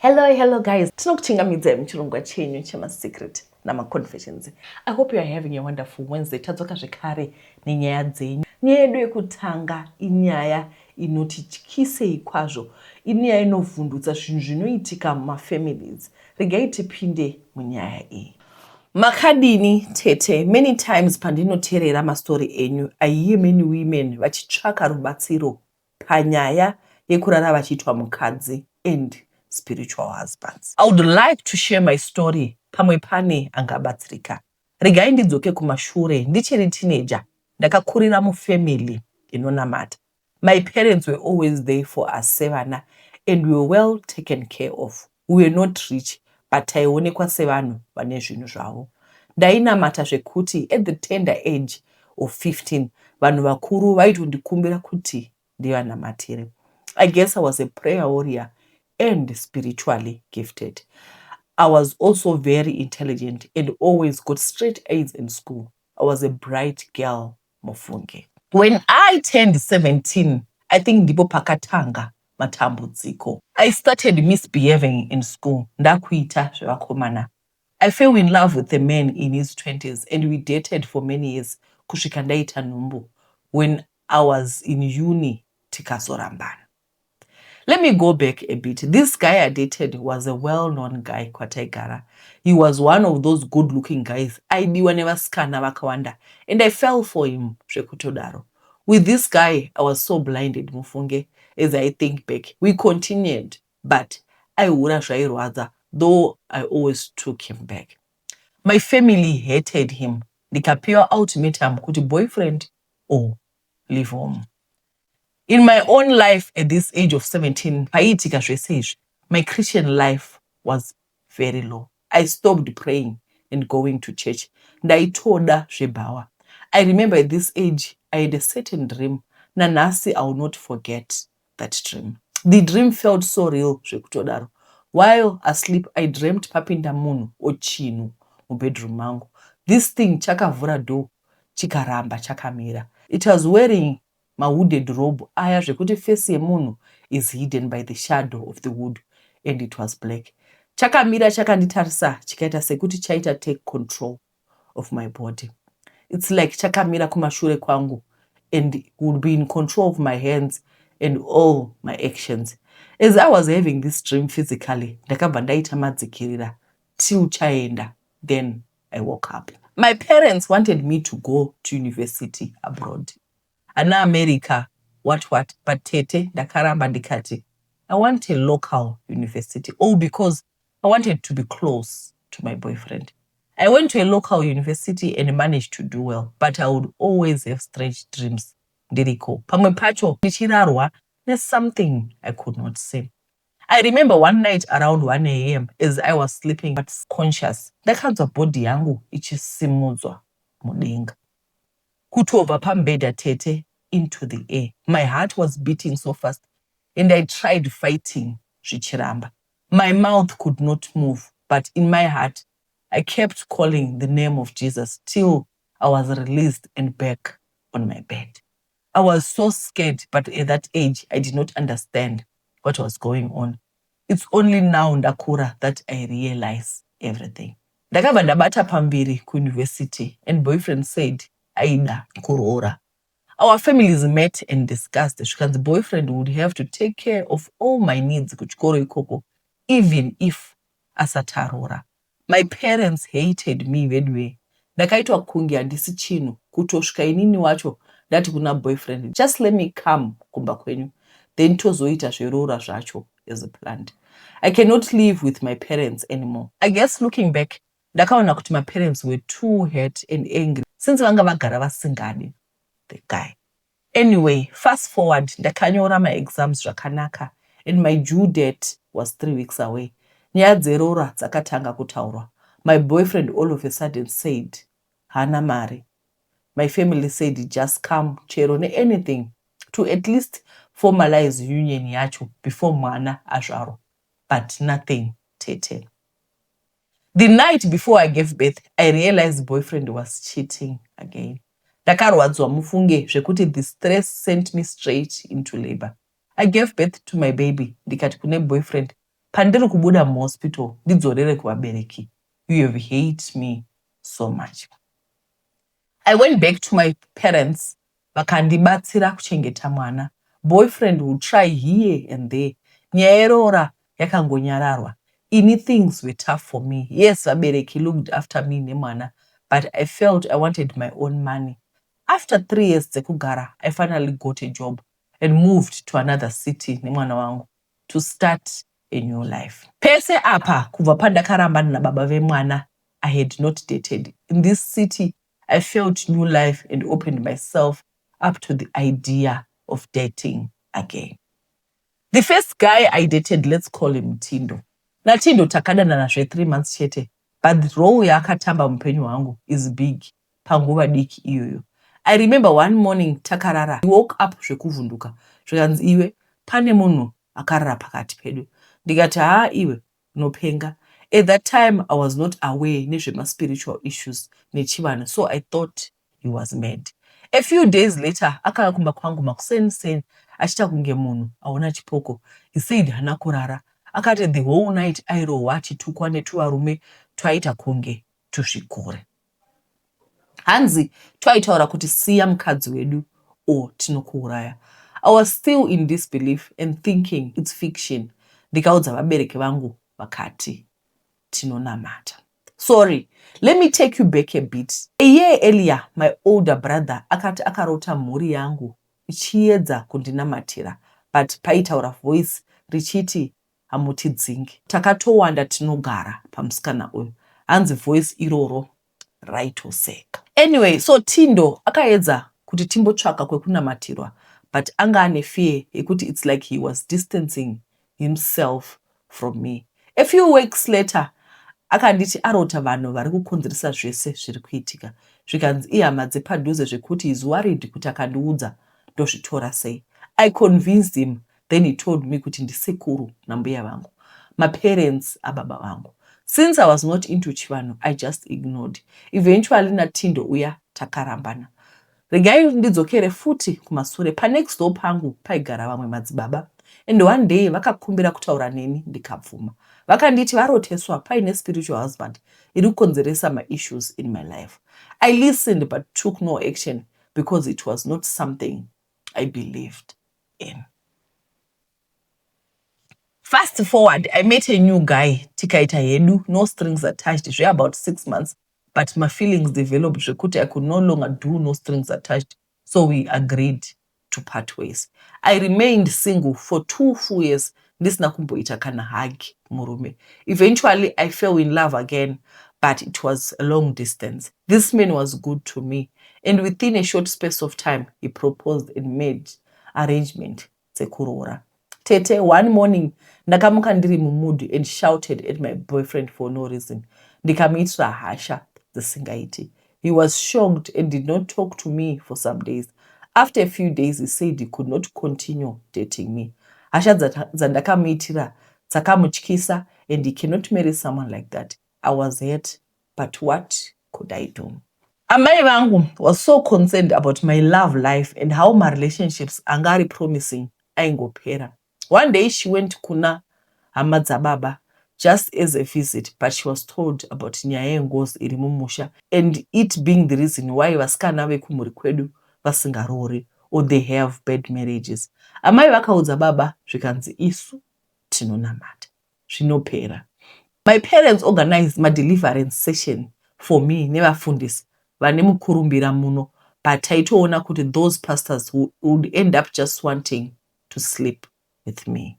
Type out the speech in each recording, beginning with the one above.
Hello, hello guys. Tinokuchingamidzai muchirongwa chenyu chemasecret namaconfessions. I hope you are having a wonderful Wednesday. Tadzoka zvekare nenyaya dzenyu. Nyaya yedu yekutanga inyaya inotityisei kwazvo. Inyaya inovhundutsa zvinhu zvinoitika mumafamilies. Regai tipinde munyaya iyi. Makadini tete? Many times pandinoterera mastori enyu, I hear many women vachitsvaka rubatsiro panyaya yekurara vachiitwa mukadzi and spiritual husbands. I would like to share my story, pamwe pane angabatsirika. Regai ndidzoke kumashure. Ndichiri teenager, ndakakurira mufamily inonamata. My parents were always there for us sevana and we were well taken care of. We were not rich, but taionekwa sevanhu vane zvinhu zvavo. Ndainamata zvekuti at the tender age of 15, vanhu vakuru vaitondikumbira kuti ndivanamatire. I guess I was a prayer warrior and spiritually gifted. I was also very intelligent and always got straight A's in school. I was a bright girl, mufunge. When I turned 17, I think ndipo pakatanga matambudziko. I started misbehaving in school, ndakuita zvevakomana. I fell in love with a man in his 20s and we dated for many years kusvika ndaita nhumbu when I was in uni, tikazorambana. Let me go back a bit. This guy I dated was a well-known guy kwataigara. He was one of those good-looking guys aidiwa nevasikana vakawanda and I fell for him zvekutodaro. With this guy, I was so blinded, mufunge. As I think back, we continued, but aihura zvairwadza, though I always took him back. My family hated him. Ndikapiwa ultimatum kuti boyfriend or leave home. In my own life at this age of 17, paiitika zvese izvi, my Christian life was very low. I stopped praying and going to church. Ndaitoda zvebhawa. I remember at this age I had a certain dream. Nanhasi I will not forget that dream. The dream felt so real zvekutodaro. While asleep, I dreamt papinda munhu or chinhu mubedroom mangu. This thing chakavhura door, chikaramba chakamira. It was wearing mahooded robe aya zvekuti face yemunhu is hidden by the shadow of the hood, and it was black. Chakamira chakanditarisa, chikaita sekuti chaita take control of my body. It's like chakamira kumashure kwangu and would be in control of my hands and all my actions. As I was having this dream physically, ndakabva ndaita madzikirira till chaenda. Then I woke up. My parents wanted me to go to university abroad, ana America, what what, but tete, ndakaramba. Ndikati I want a local university, all because I wanted to be close to my boyfriend. I went to a local university and managed to do well, but I would always have strange dreams ndiriko, pamwe pacho ndichirarwa nesomething I could not see. I remember one night around 1 a.m., as I was sleeping but conscious, ndakanzwa body yangu ichisimudzwa mudenga, kutobva pamubhedha, tete, into the air. My heart was beating so fast and I tried fighting, zvichiramba. My mouth could not move, but in my heart I kept calling the name of Jesus till I was released and back on my bed. I was so scared, but at that age I did not understand what was going on. It's only now ndakura that I realize everything. Ndakabva ndabata pamberi kuuniversity and boyfriend said aida kuroora. Our families met and discussed, zvikanzi boyfriend would have to take care of all my needs kuchikoro ikoko even if asati aroora. My parents hated me veduwe. Ndakaitwa kunge handisi chinhu, kutosvika inini wacho ndati kuna boyfriend, "Just let me come kumba kwenyu, then tozoita zveroora zvacho as planned. I cannot live with my parents anymore." I guess looking back, ndakaona kuti my parents were too hurt and angry since vanga vagara vasingadi the guy. Anyway, fast forward, ndakanyora maexams zvakanaka and my due date was 3 weeks away. Nyaya dzeroora dzakatanga kutaurwa. My boyfriend all of a sudden said haana mari. My family said just come chero neanything to at least formalize union yacho before mwana azvarwa, but nothing, tete. The night before I gave birth, I realized boyfriend was cheating again. Ndakarwadzwa mufunge zvekuti the stress sent me straight into labor. I gave birth to my baby. Ndikati kune boyfriend, Pandiri kubuda muhospital ndidzorere kuvabereki. You have hate me so much. I went back to my parents, vakandibatsira kuchengeta mwana. Boyfriend would try here and there. Nyaya yeroora yakangonyararwa. Ini things were tough for me. Yes, vabereki looked after me nemwana, but I felt I wanted my own money. After 3 years dzekugara, I finally got a job and moved to another city nemwana wangu to start a new life. Pese apa, kubva pandakarambana nababa vemwana, I had not dated. In this city I felt new life and opened myself up to the idea of dating again. The first guy I dated, let's call him Tindo. NaTindo takadanana zve3 months chete, but the role yaakatamba muupenyu hwangu is big panguva diki iyoyo. I remember one morning takarara, he woke up zvekuvhunduka, zvikanzi, "Iwe, pane munhu akarara pakati pedu." Ndikati, "Haa, iwe unopenga." At that time I was not aware nezvemaspiritual issues nechivanhu, so I thought he was mad. A few days later akauya kumba kwangu makuseni seni achiita kunge munhu aona chipoko. He said haana kurara. Akati the whole night airohwa, achitukwa netuvarume twaita kunge tuzvikore. Hanzi twaitaura kuti, "Siya mukadzi wedu or tinokuuraya." I was still in disbelief and thinking it's fiction. Ndikaudza vabereki vangu, vakati tinonamata. Sorry, let me take you back a bit. A year earlier, my older brother akati akarota mhuri yangu ichiedza kundinamatira, but paitaura voice richiti, "Hamutidzingi, takatowanda tinogara pamusikana uyu." Hanzi voice iroro raitoseka. Anyway, so Tindo akaedza kuti timbotsvaka kwekunamatirwa, but anga ane fear yekuti it's like he was distancing himself from me. A few weeks later akanditi arota vanhu vari kukonzeresa zvese zviri kuitika, zvikanzi ihama dzepadhuze, zvekuti is worried kuti akandiudza ndozvitora sei. I convinced him. Then he told me kuti ndisekuru nambuya vangu, maparents ababa vangu. Since I was not into chivanhu, I just ignored. Eventually naTindo uya takarambana. Regai ndidzokere futi kumasure. Panext door pangu paigara vamwe madzibaba, and one day vakakumbira kutaura neni, ndikabvuma. Vakanditi varoteswa paine spiritual husband iri kukonzeresa maissues in my life. I listened but took no action because it was not something I believed in. Fast forward, I met a new guy, tikaita hedu no strings attached zveabout 6 months, but my feelings developed zvekuti I could no longer do no strings attached, so we agreed to part ways. I remained single for 2 full years, ndisina kumboita kana hug murume. Eventually I fell in love again, but it was a long distance. This man was good to me, and within a short space of time he proposed and made arrangement dzekuroora. Tete, one morning ndakamuka ndiri mumood and shouted at my boyfriend for no reason, ndikamuitira hasha dzisingaiti. He was shocked and did not talk to me for some days. After a few days he said he could not continue dating me. Hasha dzandakamuitira dzakamutyisa and he cannot marry someone like that. I was hurt, but what could I do? Amai vangu was so concerned about my love life and how my relationships anga ari promising aingopera. One day she went kuna hama dzababa just as a visit, but she was told about nyaya yengozi iri mumusha and it being the reason why vasikana vekumhuri kwedu vasingaroori or they have bad marriages. Amai vakaudza baba, zvikanzi, "Isu tinonamata, zvinopera." My parents organized madeliverance session for me nevafundisi vane mukurumbira muno, but taitoona kuti those pastors would end up just wanting to sleep with me.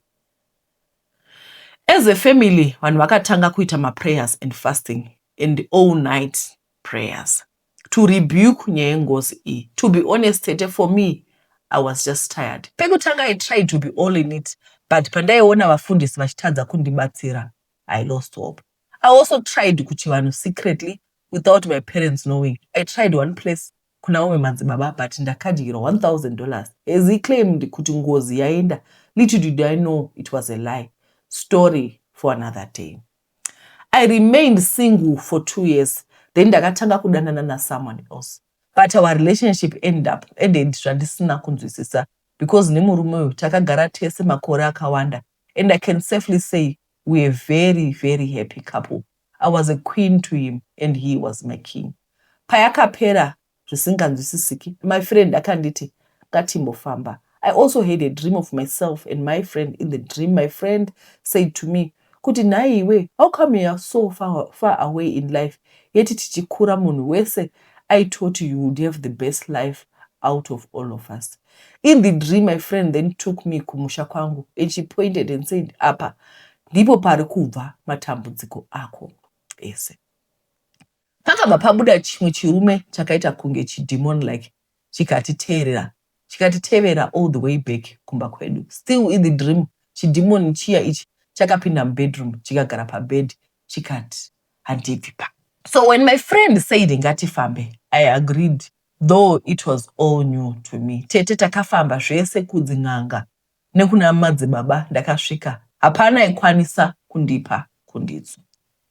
As a family, vanhu vakatanga kuita maprayers and fasting and all night prayers to rebuke nyaya yengozi iyi. To be honest, tete, for me I was just tired. Pekutanga I tried to be all in it, but pandaiona vafundisi vachitadza kundibatsira, I lost hope. I also tried kuchivanhu secretly without my parents knowing. I tried one place kuna vamwe madzibaba, but ndakadyirwa $1000 as he claimed kuti ngozi yaenda. Little did I know it was a lie. Story for another day. I remained single for 2 years, then ndakatanga kudanana nasomeone else, but our relationship end up ended zvandisina kunzwisisa, because nemurume uyu takagara tese makore akawanda and I can safely say We were very very happy couple. I was a queen to him and he was my king. Payakapera zvisinganzwisisiki, my friend akanditi ngatimbofamba. I also had a dream of myself and my friend. In the dream, my friend said to me kuti, "Nhaiwe, how come you are so far, far away in life, yet tichikura munhu wese aitoti you would have the best life out of all of us?" In the dream, my friend then took me kumusha kwangu and she pointed and said, "Apa ndipo pari kubva matambudziko ako ese." Pakabva pabuda chimwe chirume chakaita kunge chidemon like, chikatiteerera, chikatitevera all the way back kumba kwedu. Still in the dream, chidemon chiya ichi chakapinda mubedroom, chikagara pabed, chikati handibvi pa. So when my friend said ngatifambe, I agreed, though it was all new to me. Tete, takafamba zvese kudzin'anga nekuna madzibaba. Ndakasvika, hapana aikwanisa kundipa kundidzo.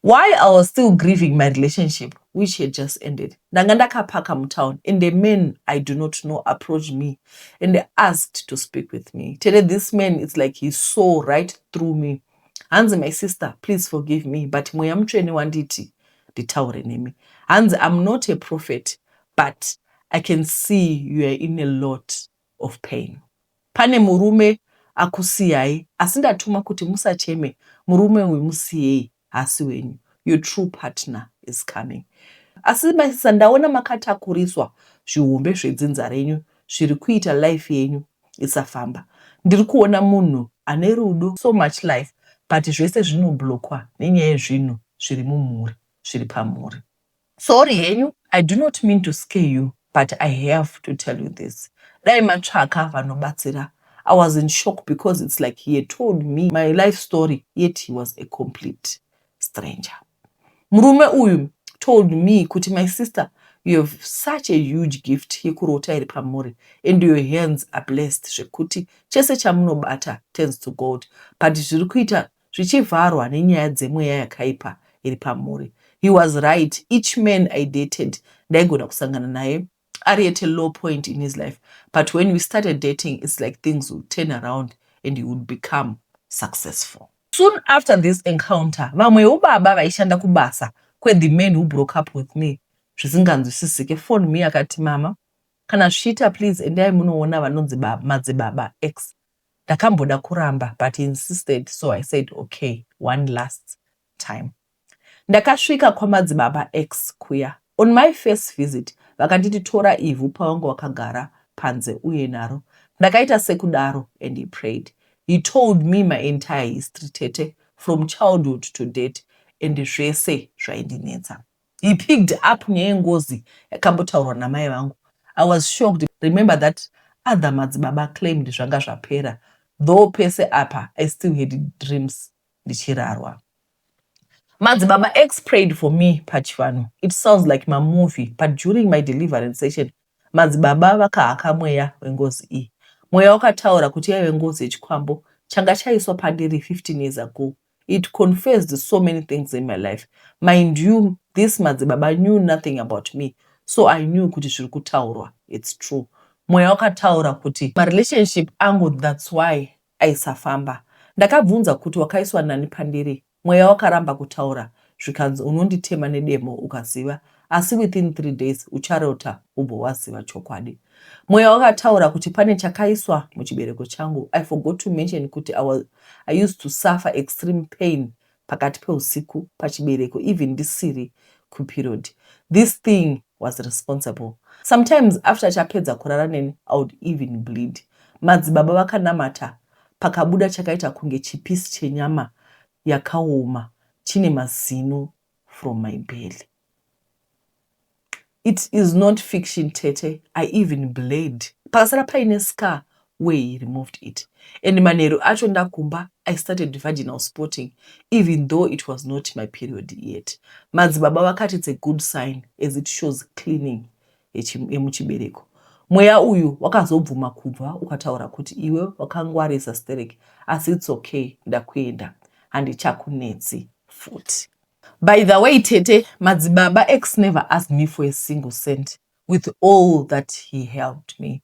While I was still grieving my relationship, which had just ended, ndanga ndakapaka mutown and a man I do not know approached me and asked to speak with me. Tete, this man, it's like he saw right through me. Hanzi, "My sister, please forgive me, but Mweya Mutsvene wanditi nditaure nemi." Hanzi, "I'm not a prophet, but I can see you are in a lot of pain. Pane murume akusiyai, asi ndatuma kuti musacheme. Murume uyu musiyei, hasi wenyu. Your true partner is coming. Asi masisa, ndaona makatakuriswa zvihombe zvedzinza renyu zviri kuita life yenyu isafamba. Ndiri kuona munhu ane rudo, so much life, but zvese zvinoblockwa nenyaya yezvinhu zviri mumhuri, zviri pamhuri. Sorry henyu, I do not mean to scare you, but I have to tell you this. Dai matsvaka vanobatsira." I was in shock because it's like he had told me my life story, yet he was a complete stranger. Murume uyu told me kuti, "My sister, you have such a huge gift yekurota iri pamuri and your hands are blessed zvekuti chese chamunobata turns to gold, but zviri kuita zvichivharwa nenyaya dzemweya yakaipa iri pamuri." He was right. Each man I dated, ndaigona kusangana naye ari at a low point in his life, but when we started dating, it's like things would turn around and he would become successful. Soon after this encounter, vamwewo baba vaishanda kubasa kwethe man who broke up with me zvisinganzwisisike phone me akati, "Mama, kana zvichiita, please endai munoona vanonzi Madzibaba X." Ndakamboda kuramba, but he insisted, so I said okay, one last time. Ndakasvika kwaMadzibaba X kuya. On my first visit, vakanditi, "Tora ivhu pawanga wakagara panze uye naro." Ndakaita sekudaro and he prayed. He told me my entire history, tete, from childhood to date and zvese zvaindinetsa. He picked up nyaya yengozi yakambotaurwa namai vangu. I was shocked. Remember that other madzibaba claimed zvanga zvapera, though pese apa I still had dreams ndichirarwa. Madzibaba X prayed for me pachivanhu. It sounds like mamovie, but during my deliverance session, madzibaba vakahaka mweya wengozi iyi. Mweya wakataura kuti yaive ngozi yechikwambo changa chaiswa pandiri 15 years ago. It confessed so many things in my life. Mind you, this madzibaba knew nothing about me, so I knew kuti zviri kutaurwa, it's true. Mweya wakataura kuti marelationship angu, that's why aisafamba. Ndakabvunza kuti wakaiswa nani pandiri. Mweya wakaramba kutaura, zvikanzi, "Unonditema nedemo ukaziva, asi within 3 days ucharota ubvo waziva chokwadi." Mweya wakataura kuti pane chakaiswa muchibereko changu. I forgot to mention kuti I used to suffer extreme pain pakati peusiku pachibereko, even ndisiri kuperiod. This thing was responsible. Sometimes after chapedza kurara neni, I would even bleed. Madzibaba vakanamata, pakabuda chakaita kunge chipisi chenyama yakaoma chine mazino from my belly. It is not fiction, tete. I even bled. Pakasara paine scar where he removed it. And manheru acho ndakumba, I started vaginal spotting, even though it was not my period yet. Madzibaba vakati it's a good sign as it shows cleaning yemuchibereko. Mweya uyu wakazobvuma kubva, ukataura kuti, "Iwe wakangwarisa sterek, asi it's okay, ndakuenda, handichakunetsi futi." By the way, tete, Madzibaba X never asked me for a single cent with all that he helped me.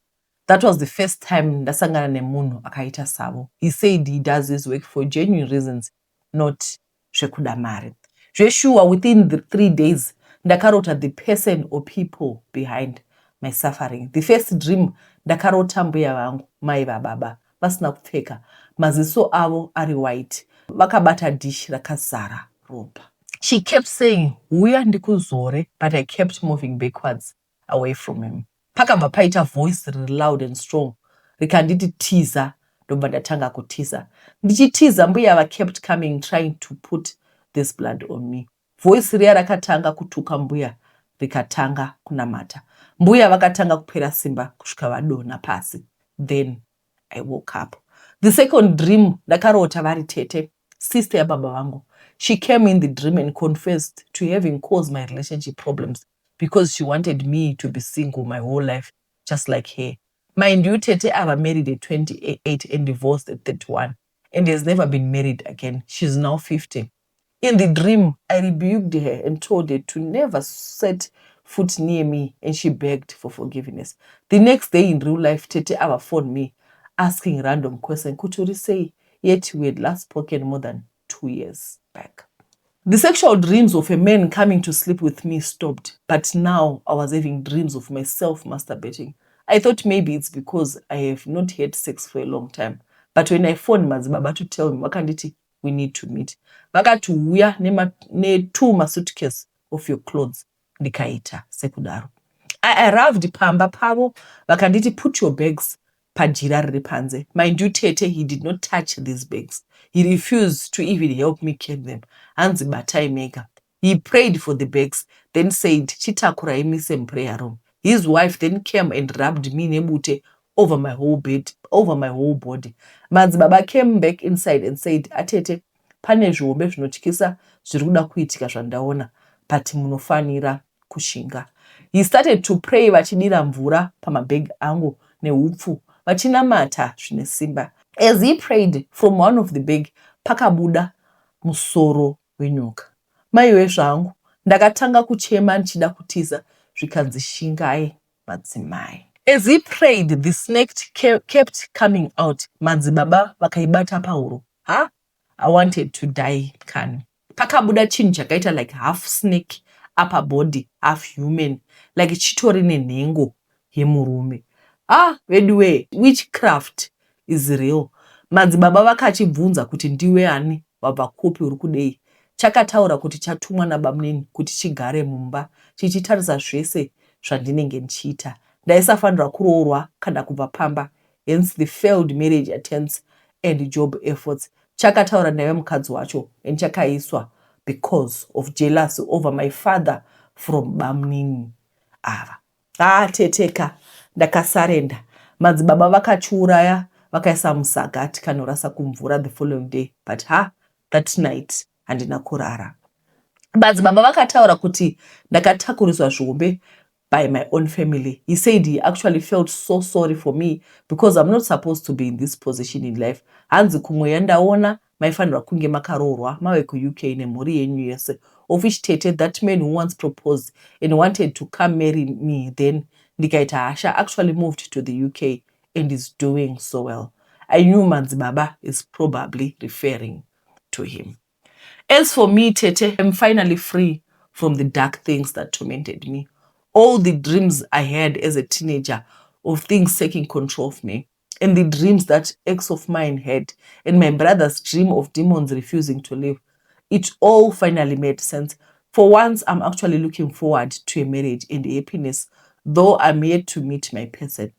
That was the first time ndasangana nemunhu akaita savo. He said he does his work for genuine reasons. Not zvekuda mari. Zveshuwa, within the 3 days ndakarota the person or people behind my suffering. The first dream, ndakarota mbuya vangu, mai vababa, vasina kupfeka, maziso avo ari white, vakabata dish rakazara ropa. She kept saying, "Uya ndikuzore," but I kept moving backwards away from him. Pakabva paita voice riri loud and strong rikanditi, "Tiza." Ndobva ndatanga kutiza. Ndichitiza, mbuya va kept coming, trying to put this blood on me. Voice riya rakatanga kutuka mbuya, rikatanga kunamata. Mbuya vakatanga kupera simba kusvika vadonha pasi. Then I woke up. The second dream, ndakarota vari tete, sister yababa vangu. She came in the dream and confessed to having caused my relationship problems because she wanted me to be single my whole life, just like her. Mind you, tete ava married at 28 and divorced at 31 and has never been married again. She's now 50. In the dream, I rebuked her and told her to never set foot near me, and she begged for forgiveness. The next day in real life, tete ava phoned me asking random question kuti, "Uri sei?" Yet we had last spoken more than 2 years back. The sexual dreams of a man coming to sleep with me stopped, but now I was having dreams of myself masturbating. I thought maybe it's because I have not had sex for a long time. But when I phoned madzibaba to tell me, vakanditi we need to meet. Vakati, "Uya ne2 masuitcase of your clothes." Ndikaita sekudaro. I arrived pamba pavo, vakanditi, "Put your bags pajira riri panze." Mind you, tete, he did not touch these bags. He refused to even help me carry them. Hanzi, "Batai mega." He prayed for the bags, then said, "Chitakurai mise muprayer room." His wife then came and rubbed me nebute over my whole bed, over my whole body. Madzibaba came back inside and said, "Atete, pane zvihombe zvinotyisa zviri kuda kuitika zvandaona, but munofanira kushinga." He started to pray, vachidira mvura pamabhegi angu neupfu, vachinamata zvine simba. As he prayed, from one of the bag pakabuda musoro wenyoka. Maiwe zvangu, ndakatanga kuchema ndichida kutiza, zvikanzi, "Shingai, madzimai." As he prayed, the snake kept coming out. Madzibaba vakaibata pahuro. Ha, I wanted to die kani. Pakabuda chinhu chakaita like half snake upper body, half human, like chitori nenhengo yemurume. Ah, veduwe, witchcraft is real. Madzibaba vakachibvunza kuti, "Ndiwe ani? Wabva kupi? Uri kudei?" Chakataura kuti chatumwa nabamunini kuti chigare mumba chichitarisa zvese zvandinenge ndichiita. Ndaisafanirwa kuroorwa kana kubva pamba, hence the failed marriage attempts and job efforts. Chakataura ndaive mukadzi wacho and chakaiswa because of jealousy over my father from bamunini ava. Ah, teteka, ndakasarenda. Madzibaba vakachiuraya, vakaisa musaga, tikanorasa kumvura the following day. But ha, that night handina kurara. Madzibaba vakataura kuti ndakatakuriswa zvihombe by my own family. He said he actually felt so sorry for me because I'm not supposed to be in this position in life. Hanzi, "Kumwe yandaona maifanirwa kunge makaroorwa, mave kuUK nemhuri yenyu yese." Of which, tete, that man who once proposed and wanted to come marry me, then ndikaita hasha, actually moved to the UK and is doing so well. I knew madzibaba is probably referring to him. As for me, tete, I'm finally free from the dark things that tormented me. All the dreams I had as a teenager of things taking control of me, and the dreams that ex of mine had, and my brother's dream of demons refusing to leave, it all finally made sense. For once, I'm actually looking forward to a marriage and happiness, though I'm yet to meet my person.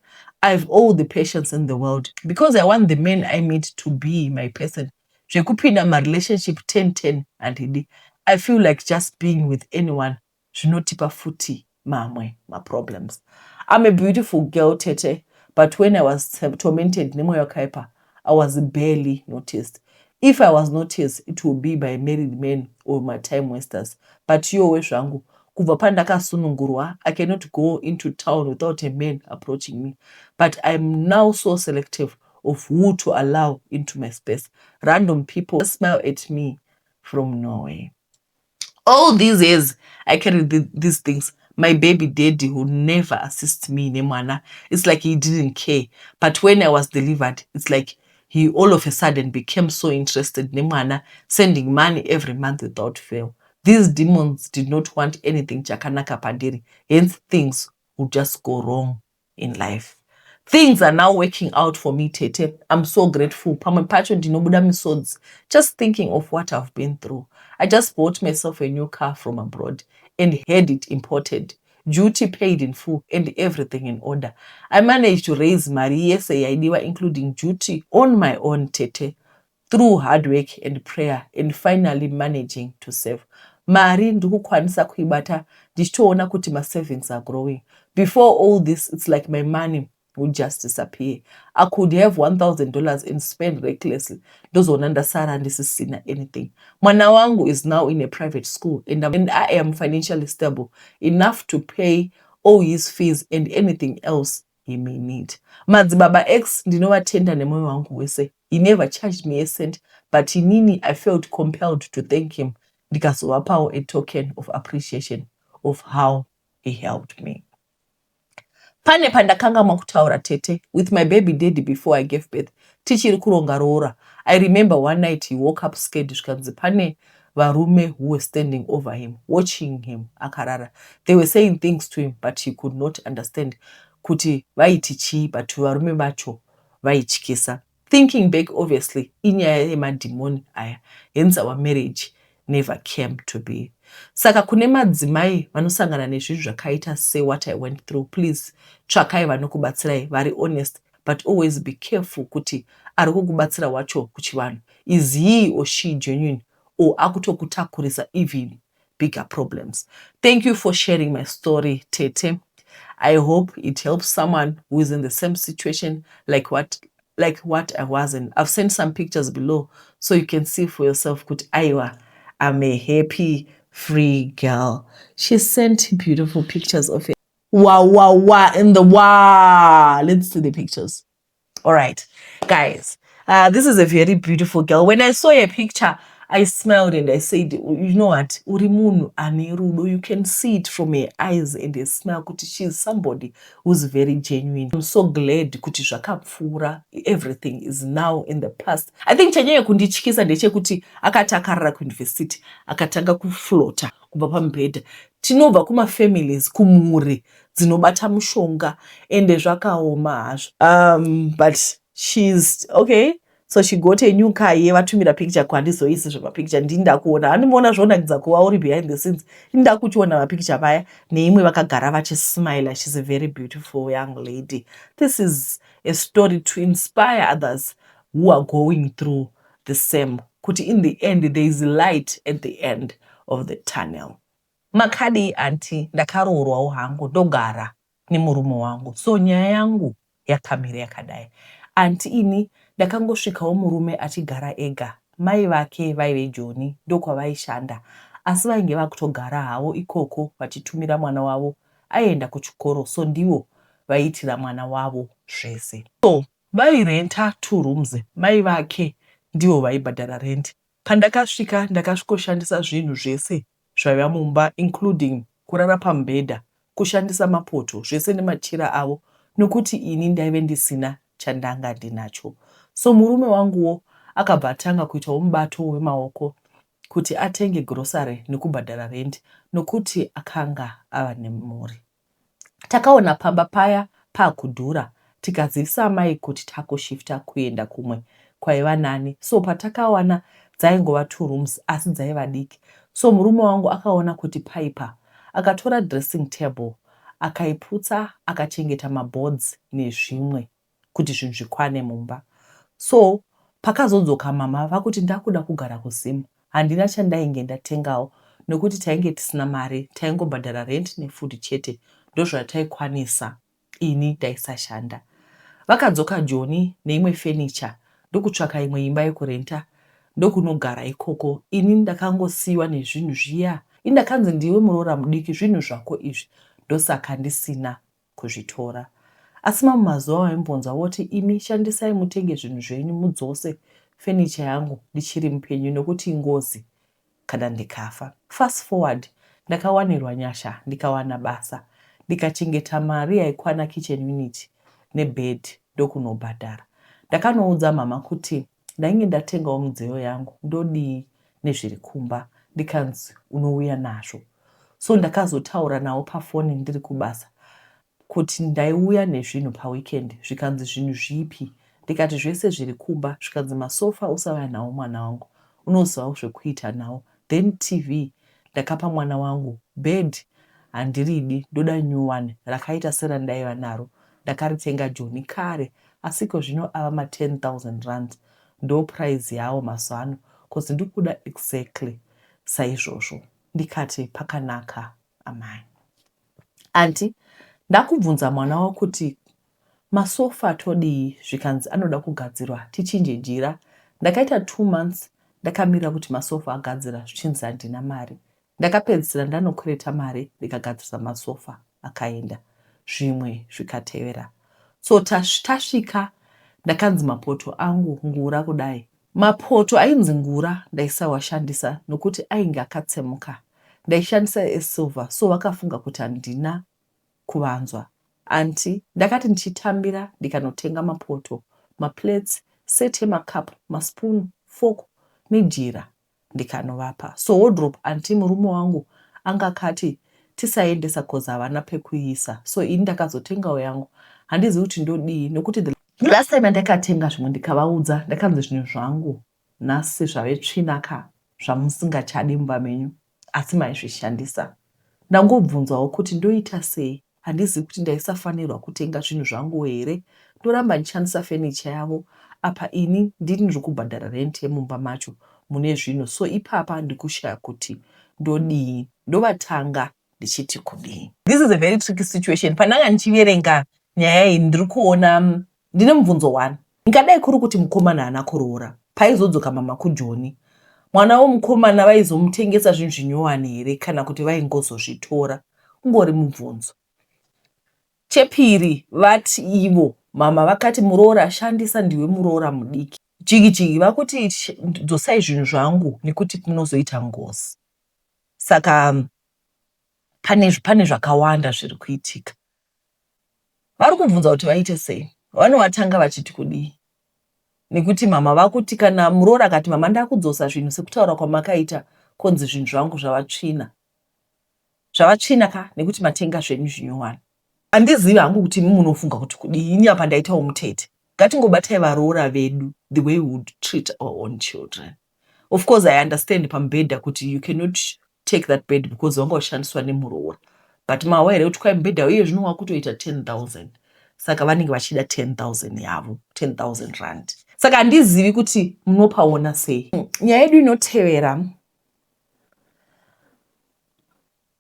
I have all the patience in the world because I want the man I meet to be my person. Zvekupinda marelationship 10 10 handidi. I feel like just being with anyone zvinotipa futi mamwe maproblems. I'm a beautiful girl, tete, but when I was tormented nemweya wakaipa, I was barely noticed. If I was noticed, it will be by married men or my time wasters. But yowe zvangu, kubva pandakasunungurwa, I cannot go into town without a man approaching me. But I'm now so selective of who to allow into my space. Random people smile at me from nowhere. All these years I carried these things. My baby daddy, who never assist me nemwana, it's like he didn't care. But when I was delivered, it's like He all of a sudden became so interested nemwana, sending money every month without fail. These demons did not want anything chakanaka pandiri, hence things would just go wrong in life. Things are now working out for me, tete. I'm so grateful. Pamwe pacho ndinobuda misodzi just thinking of what I've been through. I just bought myself a new car from abroad and had it imported, duty paid in full and everything in order. I managed to raise mari yese yaidiwa, including duty, on my own, tete, through hard work and prayer and finally managing to save. Mari ndikukwanisa kuibata, ndichitoona kuti masavings are growing. Before all this, it's like my money would just disappear. I could have $1000 and spend recklessly, ndozoona ndasara ndisisina anything. Mwana wangu is now in a private school and I am financially stable enough to pay all his fees and anything else he may need. Madzibaba X ndinovatenda nemwoyo wangu wese. He never charged me a cent, but inini I felt compelled to thank him, ndikazovapawo a token of appreciation of how he helped me. Pane pandakangamwa kutaura, tete. With my baby daddy, before I gave birth, tichiri kuronga roora, I remember one night he woke up scared, zvikanzi pane varume who were standing over him, watching him akarara. They were saying things to him, but he could not understand kuti vaiti chii, but varume vacho vaityisa. Thinking back, obviously inyaya yemadhimoni aya, hence our marriage never came to be. Saka kune madzimai vanosangana nezvinhu zvakaita sewhat I went through, please tsvakai vanokubatsirai vari honest, but always be careful kuti ari kukubatsira wacho kuchivanhu, is he or she genuine or akutokutakurisa even bigger problems? Thank you for sharing my story, tete. I hope it helps someone who is in the same situation like what I was in. I've sent some pictures below so you can see for yourself kuti aiwa, I'm a happy, free girl. She sent beautiful pictures of it. Wow, in the wow. Let's see the pictures. All right, guys, this is a very beautiful girl. When I saw a picture, I smiled and I said, "You know what? Uri munhu ane rudo." You can see it from her eyes and her smile kuti she's somebody who's very genuine. I'm so glad kuti zvakapfuura. Everything is now in the past. I think chanyanya kundityisa ndechekuti akati akarara kuuniversity, akatanga kuflota kubva pamubhedha. Tinobva kumafamilies, kumhuri dzinobata mushonga, ende zvakaoma hazvo. But she's okay. So she got a new car. Iye vatumira picture, kwandizoisi zvemapicture, ndini ndakuona handimuona zvonakidza kuva uri behind the scenes. Ini ndakuchiona mapicture vaya neimwe vakagara vachismile. She's a very beautiful young lady. This is a story to inspire others who are going through the same, kuti in the end there is light at the end of the tunnel. Makadii, auntie? Ndakaroorwawo hangu, ndogara nemurume wangu. So nyaya yangu yakamira yakadai, auntie. Ini ndakangosvikawo murume achigara ega. Mai vake vaive Joni, ndokwavaishanda, asi vainge vakutogara havo ikoko vachitumira mwana wavo aienda kuchikoro, so ndivo vaiitira mwana wavo zvese. So vairenta two rooms, mai vake ndivo vaibhadhara rent. Pandakasvika, ndakasvikoshandisa zvinhu zvese zvaiva mumba, including kurara pamubhedha, kushandisa mapoto zvese nemachira avo, nokuti ini ndaive ndisina chandanga ndinacho. So murume wanguwo akabva atanga kuitawo mubato wemaoko kuti atenge grocery nekubhadhara rent, nokuti akanga ava nemhuri. Takaona pamba paya paakudhura, tikazivisa amai kuti takushifta kuenda kumwe kwaiva nani. So patakawana dzaingova two rooms, asi dzaiva diki. So murume wangu akaona kuti paipa, akatora dressing table akaiputsa, akachengeta maboards nezvimwe kuti zvinhu zvikwane mumba. So pakazodzoka mama vakuti ndakuda kugara kuZim, handina chandainge ndatengawo, nokuti tainge tisina mari, taingobhadhara rent nefood chete, ndozvataikwanisa. Ini ndaisashanda. Vakadzoka Joni neimwe fenicha, ndokutsvaka imwe imba yekurenta, ndokunogara ikoko. Ini ndakangosiyiwa nezvinhu zviya. Ini ndakanzi, "Ndiwe muroora mudiki, zvinhu zvako izvi." Ndosaka ndisina kuzvitora. Asi mamwe mazuva vaimbonzwa voti, "Imi shandisai, mutenge zvinhu zvenyu, mudzose fenicha yangu ndichiri mupenyu, nokuti ingozi kana ndikafa." Fast forward, ndakawanirwa nyasha, ndikawana basa, ndikachengeta mari yaikwana kitchen unit nebed, ndokunobhadhara. Ndakanoudza mhamha kuti ndainge ndatengawo midziyo yangu ndodii nezviri kumba ndikanzi unouya nazvo. So ndakazotaura navo pafoni ndiri kubasa kuti ndaiuya nezvinhu paweekend zvikanzi zvinhu zvipi ndikati zvese zviri kumba zvikanzi masofa usauya nawo mwana wangu unoziva zvekuita nawo then TV ndakapa mwana wangu bed handiridi ndoda new one rakaita serandaiva naro ndakaritenga Joni kare asi ikozvino ava ma 10000 rands ndo price yawo mazuva ano cause ndikuda exactly saizvozvo ndikati pakanaka amai. Aunty, ndakubvunza mwana wako kuti masofa todii zvikanzi anoda kugadzirwa tichinje jira. Ndakaita two months ndakamirira kuti masofa agadzira zvichinzi handina mari. Ndakapedzisira ndanokwereta mari ndikagadzirisa masofa akaenda. Zvimwe zvikatevera. So tasvika ndakanzi mapoto angu ngura kudai. Mapoto ainzi ngura ndaisawashandisa nokuti ainge akatsemuka. Ndaishandisa esilver so vakafunga kuti handina kuvanzwa. Aunty, ndakati ndichitambira ndikanotenga mapoto, maplates, set yemacup, maspoon, fork nejira ndikanovapa. So wardrobe aunty murume wangu anga akati tisaendesa coz havana pekuiisa so ini ndakazotengawo yangu. Handizivi kuti ndodii nokuti the last time yandakatenga zvimwe ndikavaudza ndakanzi zvinhu zvangu nhasi zvave tsvina ka zvamusingachadi mumba menyu asi maizvishandisa. Ndangobvunzawo kuti ndoita sei handizivi kuti ndaisafanirwa kutenga zvinhu zvanguwo here ndoramba ndichishandisa furniture yavo apa ini ndini ndiri kubhadhara rent yemumba macho mune zvinhu so ipapa ndikushaya kuti ndodii ndovatanga ndichiti kudii. This is a very tricky situation pandanga ndichiverenga nyaya iyi ndiri kuona ndine mubvunzo one ingadai kuri kuti mukomana haana kuroora paizodzoka mama kujoni mwana wemukomana vaizomutengesa zvinhu zvinyowani here kana kuti vaingozozvitora ungori mubvunzo chepiri vati ivo mama vakati muroora shandisa ndiwe muroora mudiki jiki jiki vakuti dzosai zvinhu zvangu nekuti munozoita ngozi saka pane, pane zvakawanda zviri kuitika vari kubvunza kuti vaite sei vanovatanga vachiti kudii nekuti mama vakuti kana muroora akati mama ndakudzosa zvinhu sekutaura kwamakaita konzi zvinhu zvangu zvava tsvina zvava tsvina ka nekuti matenga zvenyu zvinyowani handizivi hangu kuti imi munofunga kuti kudii ini apa ndaitawo mutete ngatingobatai varoora vedu the way we would treat our own children of course i understand pamubhedha kuti you cannot take that bed because wanga ushandiswa nemuroora but mawa here kuti kwai mubhedha uye zvino wakutoita 10000 saka vanenge vachida 10000 yavo 10000 rand saka handizivi kuti munopaona sei nyaya yedu inotevera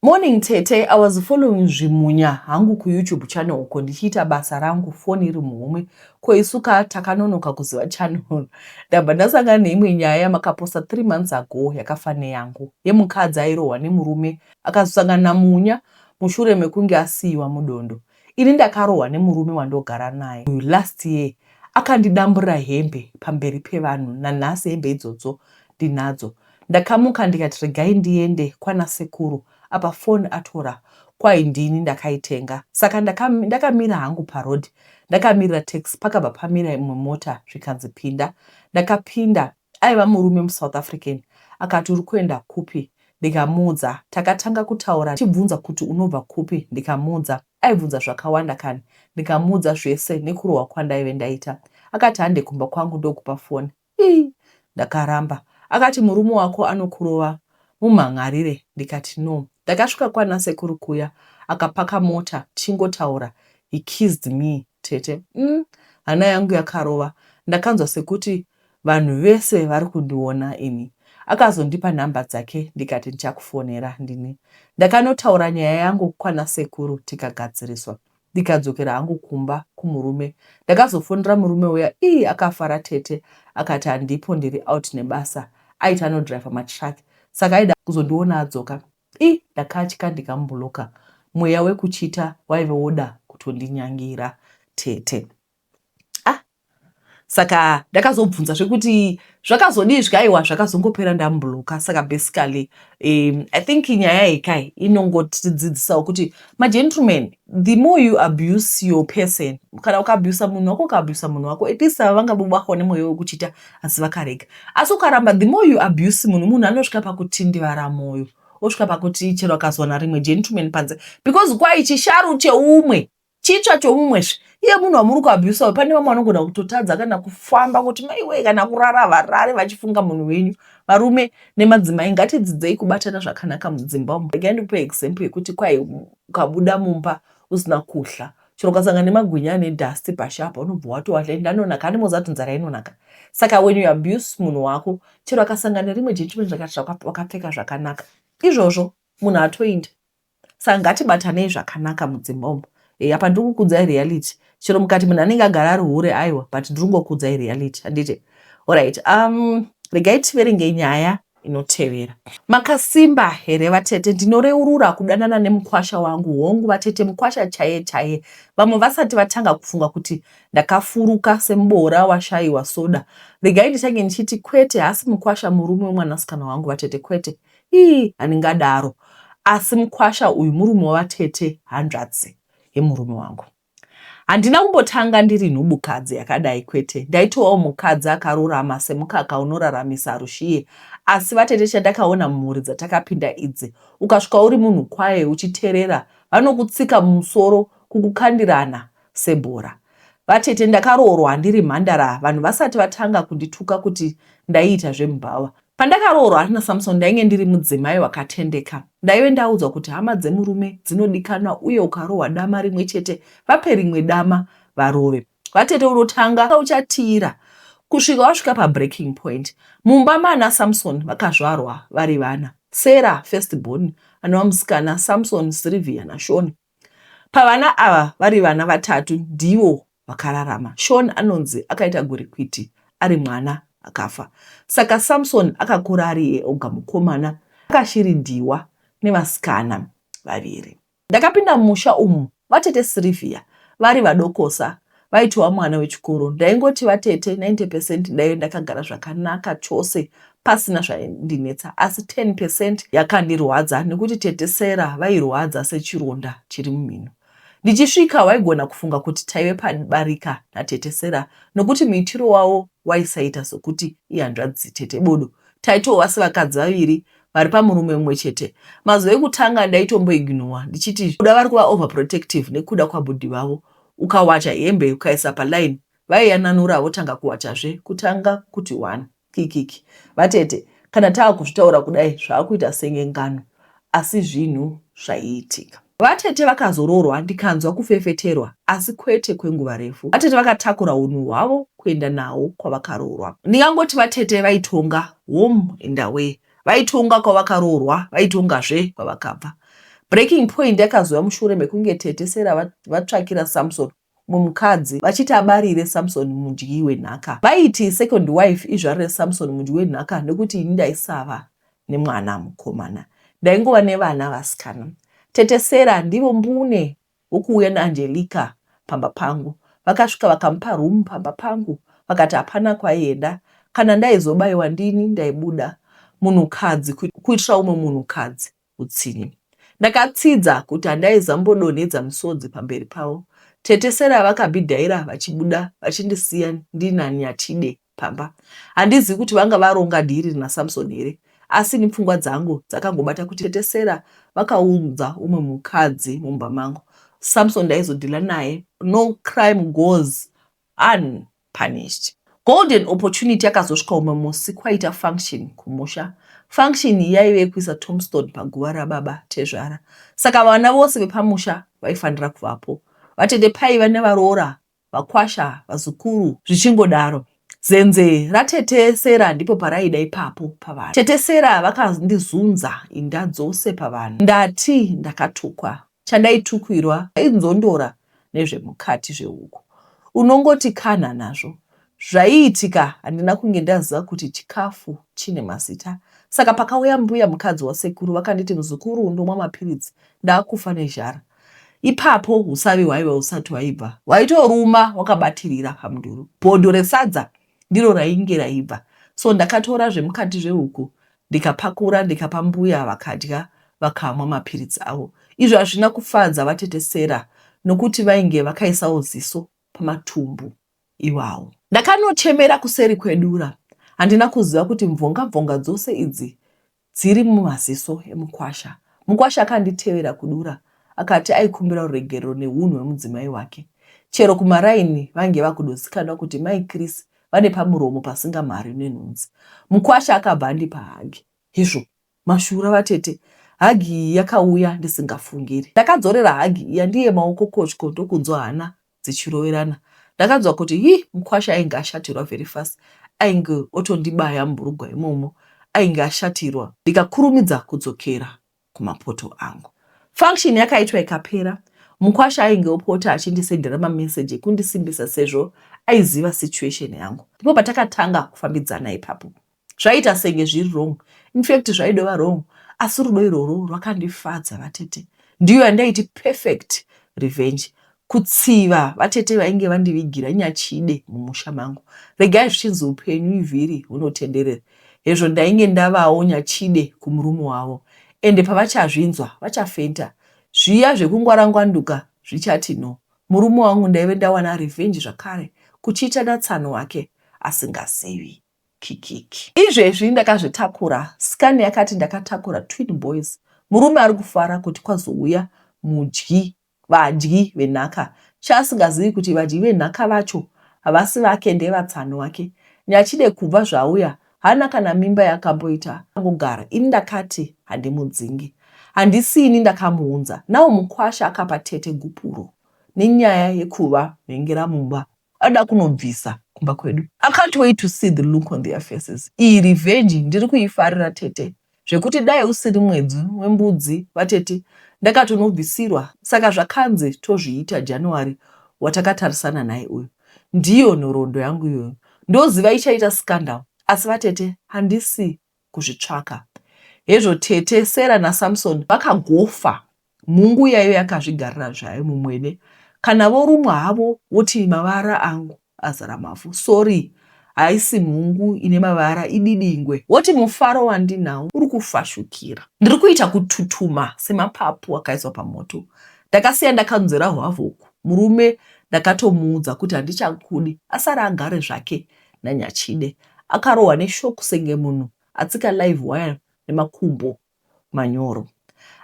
Morning tete, I was following zvimunya hangu kuYouTube channel uko ndichiita basa rangu foni iri muhomwe ko isu ka takanonoka kuziva channel ndabva ndasangana neimwe nyaya yamakaposta 3 months ago yakafa neyangu yemukadzi airohwa nemurume akazosangana namunya mushure mekunge asiiwa mudondo ini ndakarohwa nemurume wandogara naye uyu last year akandidamburira hembe pamberi pevanhu nanhasi hembe idzodzo ndinadzo Ndakamuka ndikati regai ndiende kwana sekuru apa phone atora kwai ndini ndakaitenga saka ndakamira hangu paroad ndakamirira taxi pakabva pamira imwe mota zvikanzi pinda. Ndakapinda aiva murume musouth African akati uri kuenda kupi ndikamuudza takatanga kutaura achibvunza kuti unobva kupi ndikamuudza aibvunza zvakawanda kani ndikamuudza zvese nekurohwa kwandaive ndaita akati hande kumba kwangu ndokupa phone Ii ndakaramba. Akati murume wako anokurova mumhan'arire ndikati no. Ndakasvika kwana sekuru kuya akapaka mota tichingotaura he kissed me tete umm hana yangu yakarova ndakanzwa sekuti vanhu vese vari kundiona ini. Akazondipa number dzake ndikati ndichakufonera ndini. Ndakanotaura nyaya yangu kwana sekuru tikagadziriswa. Ndikadzokera hangu kumba kumurume. Ndakazofonera murume uya ii akafara tete akati handipo ndiri out nebasa aiti anodriver matruck saka aida kuzondiona adzoka. Ii ndakatya ndikamublocker. Mweya wekuchita waive woda kutondinyangira tete. Ah! Saka ndakazobvunza zvekuti zvakazodii zvikaiwa zvakazongopera ndamubloka. Saka basically I think nyaya iyi kai inongotidzidzisawo kuti magentleman, the more you abuse your person, kana ukaabusa munhu wako, ukaabusa munhu wako, at least ava vangabobaho nemwoyo wekuchita asi vakarega. Asi ukaramba, the more you abuse munhu, munhu anosvika pakutindivara mwoyo, osvika pakuti chero akazowana rimwe gentleman panze, because kwai chisharu cheumwe chitsva choumwezve iye munhu wamuri kuabusa. Pane vamwe vanogona kutotadza kana kufamba kuti maiwei, kana kurara varare vachifunga munhu wenyu. Varume nemadzimai, ngatidzidzei kubatana zvakanaka mudzimba umu. Regai ndikupe example yekuti kwai ukabuda mumba usina kudya, chero ukasangana nemagwinya ane dust pashi apa, unobva watowadya, ende anonaka. Animoziva kuti nzara inonaka. Saka when you abuse munhu wako, chero akasangana nerimwe gentleman zvakati wakapfeka zvakanaka, izvozvo munhu atoinda. Saka ngatibatanei zvakanaka mudzimba umu. Apa ndiri kukudzai reality. Chero mukati munhu anenge agara ari hure, aiwa, but ndiri kungokudzai reality, handiti? Alright, regai tiverenge nyaya inotevera. Makasimba here vatete? Ndinoreurura kudanana nemukwasha wangu. Hongu vatete, mukwasha chaiye chaiye. Vamwe vasati vatanga kufunga kuti ndakafuruka semuboora washayiwa soda, regai nditange ndichiti kwete, haasi mukwasha murume wemwanasikana wangu vatete, kwete. Ii, handingadaro. Asi mukwasha uyu murume wavatete, hanzvadzi yemurume wangu. Handina kumbotanga ndiri nhubukadzi yakadai, kwete. Ndaitovawo mukadzi akarurama semukaka unoraramisa rushiye. Asi vatete, chandakaona mumhuri dzatakapinda idzi, ukasvika uri munhu kwaye uchiterera, vanokutsika mumusoro kukukandirana sebhora. Vatete, ndakaroorwa ndiri mhandara vanhu vasati vatanga kundituka kuti ndaiita zvemubhawa. Pandakaroorwa naSamson ndainge ndiri mudzimai wakatendeka. Ndaive ndaudzwa kuti hama dzemurume dzinodikanwa uye ukarohwa dama rimwe chete vape rimwe dama varove. Vatete, unotanga uchatiira kusvika wasvika pabreaking point. Mumba maana Samson vakazvarwa vari vana. Sarah, first born, anova musikana, Samson, Sylvia naShoni. Pavana ava vari vana vatatu ndivo vakararama. Sean anonzi akaita gwirikwiti ari mwana akafa. Saka Samson akakura ari iye oga mukomana akashiridhiwa nevasikana vaviri. Ndakapinda mumusha umu vatete Sylvia vari vadokosa, vaitova mwana wechikoro. Ndaingoti vatete 90 percent ndaive ndakagara zvakanaka chose pasina zvaindinetsa, asi 10 percent yakandirwadza nekuti tete Sarah vairwadza sechironda chiri mumhino. Ndichisvika waigona kufunga kuti taive pabarika natete Sarah nokuti muitiro wavo waisaita sokuti ihanzvadzi tete bodo. Taitova sevakadzi vaviri vari pamurume mumwe chete. Mazuva ekutanga ndaitomboignowa ndichiti kuda vari kuva overprotective nekuda kwabhudhi vavo. Ukawacha hembe ukaisa paline vaiyananura votanga kuwachazve kutanga kuti one. Kikiki. Vatete, kana taakuzvitaura kudai zvaakuita senge ngano asi zvinhu zvaiitika. Vatete vakazoroorwa ndikanzwa kufefeterwa asi kwete kwenguva refu. Vatete vakatakura hunhu hwavo kuenda nahwo kwavakaroorwa. Ndingangoti vatete vaitonga home and away. Vaitonga kwavakaroorwa, vaitongazve kwavakabva. Breaking point yakazouya mushure mekunge tete Sarah vatsvakira Samson mumwe mukadzi vachiti abarire Samson mudyi wenhaka. Vaiti second wife izvarire Samson mudyi wenhaka nekuti ini ndaisava nemwana mukomana. Ndaingova nevana vasikana. Tete Sarah ndivo mbune vokuuya naAngelica pamba pangu. Vakasvika vakamupa room pamba pangu vakati hapana kwaienda. Kana ndaizobaiwa ndini ndaibuda. Munhukadzi kuitira umwe munhukadzi hutsinye. Ndakatsidza kuti handaizambodonhedza misodzi pamberi pavo. Tete Sarah vakabhidhaira vachibuda vachindisiya ndina Nyatide pamba. Handizivi kuti vanga varonga dhiri naSamson here asi ini pfungwa dzangu dzakangobata kuti tete Sarah vakaunza umwe mukadzi mumba mangu. Samson ndaizodhila naye. No crime goes unpunished. Golden opportunity yakazosvika umwe musi kwaita function kumusha. Function iyi yaive yekuisa tombstone paguva rababa tezvara. Saka vana vose vepamusha vaifanira kuvapo. Vatete paiva nevaroora, vakwasha, vazukuru zvichingodaro. Zenze ratete Sarah ndipo paraida ipapo pavanhu. Tete Sarah vakandizunza inda dzose pavanhu. Ndati ndakatukwa. Chandaitukwirwa ainzondora nezvemukati zvehuku. Unongoti kanha nazvo. Zvaiitika handina kunge ndaziva kuti chikafu chine mazita. Saka pakauya mbuya mukadzi wasekuru vakanditi muzukuru undomwa mapiritsi ndakufa nezhara. Ipapo usavi hwaiva husati hwaibva, hwaitoruma wakabatirira pamudhuru. Bhodho resadza ndiro rainge raibva so ndakatora zvemukati zvehuku ndikapakura ndikapa mbuya vakadya vakamwa mapiritsi avo. Izvi hazvina kufadza vatete Sarah nokuti vainge vakaisawo ziso pamatumbu iwawo. Ndakanochemera kuseri kwedura. Handina kuziva kuti mvonga mvonga dzose idzi dziri mumaziso emukwasha. Mukwasha akanditevera kudura akati aikumbira ruregerero nehunhu hwemudzimai wake. Chero kumaraini vainge vakudozikanwa kuti mai Chris vane pamuromo pasingamhari nenhunzi. Mukwasha akabva andipa hagi. Hezvo, mashura vatete. Hagi iyi yakauya ndisingafungiri. Ndakadzorera hagi iya ndiye maoko kotyo ndokunzwa hana dzichiroverana. Ndakanzwa kuti hii mukwasha ainge ashatirwa very fast ainge otondibaya mubhurugwa imomo ainge ashatirwa ndikakurumidza kudzokera kumapoto angu. Function yakaitwa ikapera mukwasha ainge opota achindisendera mamessage ekundisimbisa sezvo aiziva situation yangu. Ndipo patakatanga kufambidzana ipapo. Zvaiita senge zviri wrong infact zvaidova wrong asi rudo irworwo rwakandifadza vatete. Ndiyo yandaiti perfect revenge kutsiva vatete vainge vandivigira nyachide mumusha mangu. Regai zvichinzi upenyu ivhiri hunotenderera hezvo ndainge ndavawo nyachide kumurume wavo ende pavachazvinzwa vachafenta. Zviya zvekungwarangwanduka zvichati no. Murume wangu ndaive ndawana revenge zvakare kuchita natsano wake asingazivi. Kikiki. Izvezvi ndakazvitakura, scan yakati ndakatakura twin boys. Murume ari kufara kuti kwazouya mudyi, vadyi venhaka. Chaasingazivi kuti vadyi venhaka vacho havasi vake ndevatsano wake. Nyachide kubva zvaauya haana kana mimba yaakamboita angogara ini ndakati handimudzingi. Handisini ndakamuunza. Now mukwasha akapa tete gupuro nenyaya yekuva mhengera mumba Ada kunobvisa kumba kwedu. I can't wait to see the look on their faces. Iyi revenge ndiri kuifarira tete zvekuti dai usiri mwedzi wembudzi vatete ndakatonobvisirwa saka zvakanzi tozviita January watakatarisana naye uyu. Ndiyo nhoroondo yangu iyoyo. Ndoziva ichaita scandal asi vatete handisi kuzvitsvaka. Hezvo tete Sarah naSamson vakagofa mhungu yaive yakazvigarira zvayo mumwene. Kana vorumwa havo voti mavara angu azara mavhu. Sorry haisi mhungu ine mavara ididingwe. Voti mufaro wandinawo uri kufashukira. Ndiri kuita kututuma semapapu akaiswa pamoto. Ndakasiya ndakanzwera hwavhoku. Murume ndakatomuudza kuti handichakudi asare agare zvake nanyachide. Akarohwa neshock senge munhu atsika live wire nemakumbo manyoro.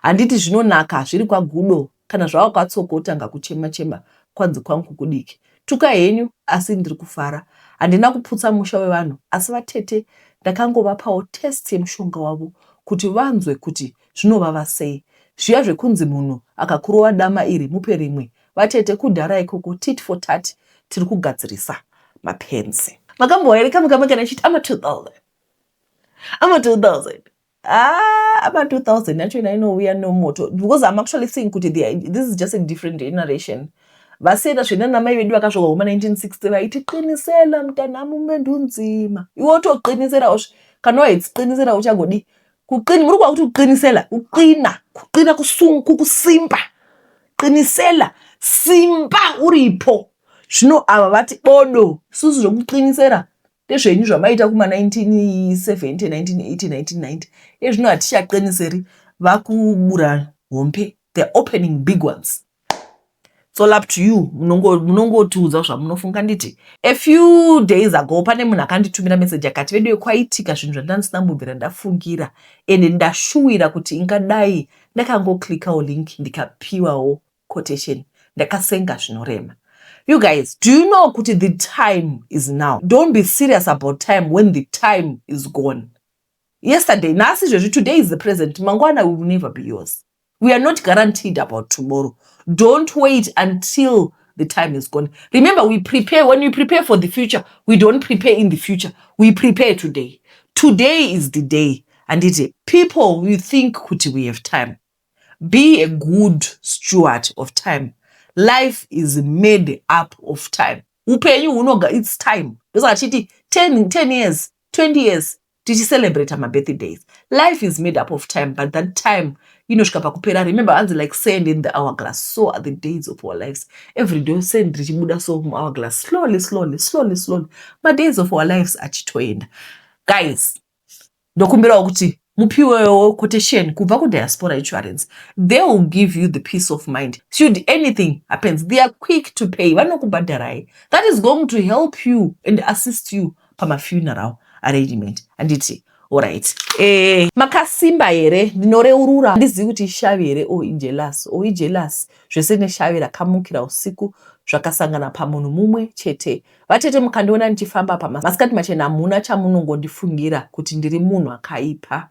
Handiti zvinonaka zviri kwaGudo kana zvava kwaTsoko otanga kuchema chema kwanzi kwangu kudiki. Tukai henyu asi ndiri kufara. Handina kuputsa musha wevanhu asi vatete ndakangovapawo test yemushonga wavo kuti vanzwe kuti zvinovava sei. Zviya zvekunzi munhu akakurova dama iri mupe rimwe Vatete kudhara ikoko tit for tat tiri kugadzirisa mapenzi. Makambohwa here kamwe kamwe kana ichiti ama 2000 ama 2000 ah ama 2000 yacho ina inouya nomoto because I'm actually seeing kuti this is just a different generation vasiyana zvena namai vedu vakazvarwa kuma 1960 vaiti qinisela mntanami umendo unzima iwe wotoqinisela kana waitsiqinisela uchagodii Kuqina muri kwakuti kuqinisela kuqina kuqina kusungu kusimba qinisela simba uripo zvino ava vati bodo isusu zvekuqinisera ndezvenyu zvamaita kuma 1970 1980 1990 ezvino hatichaqiniseri vakubura hombe they're opening big ones It's all up to you munongotiudza zvamunofunga nditi a few days ago pane munhu akanditumira message akati veduwe kwaitika zvinhu zvandandisina kumbobvira ndafungira ende ndashuwira kuti ingadai ndakangoclickawo link ndikapiwawo quotation ndakasenga zvinorema you guys do you know kuti the time is now don't be serious about time when the time is gone yesterday nhasi izvezvi today is the present mangwana will never be yours We are not guaranteed about tomorrow. Don't wait until the time is gone. Remember, we prepare, when we prepare for the future, we don't prepare in the future. We prepare today. Today is the day. And it, people, we think kuti we have time. Be a good steward of time. Life is made up of time. Upenyu hunoga, it's time. Ndosaka chiti 10, 10 years, 20 years, Tichicelebrata mabirthdays. Life is made up of time, but that time inosvika pakupera. Remember, hanzi, "Like sand in the hourglass, so are the days of our lives." Every day sand richibuda so muhourglass, slowly, slowly, slowly, slowly, madays of our lives achitoenda. Guys, ndokumbirawo kuti mupiwewo quotation kubva kuDiaspora Insurance. They will give you the peace of mind. Should anything happens, they are quick to pay. Vanokubhadharai. That is going to help you and assist you pamafuneral arrangement, handiti? Alright, makasimba here? Ndinoreurura, handizivi kuti ishavi here o ijealous o ijealous, zvese neshavi rakamukira usiku zvakasangana pamunhu mumwe chete. Vatete, mukandiona ndichifamba pamasikati machena, hamuna chamunongondifungira kuti ndiri munhu akaipa.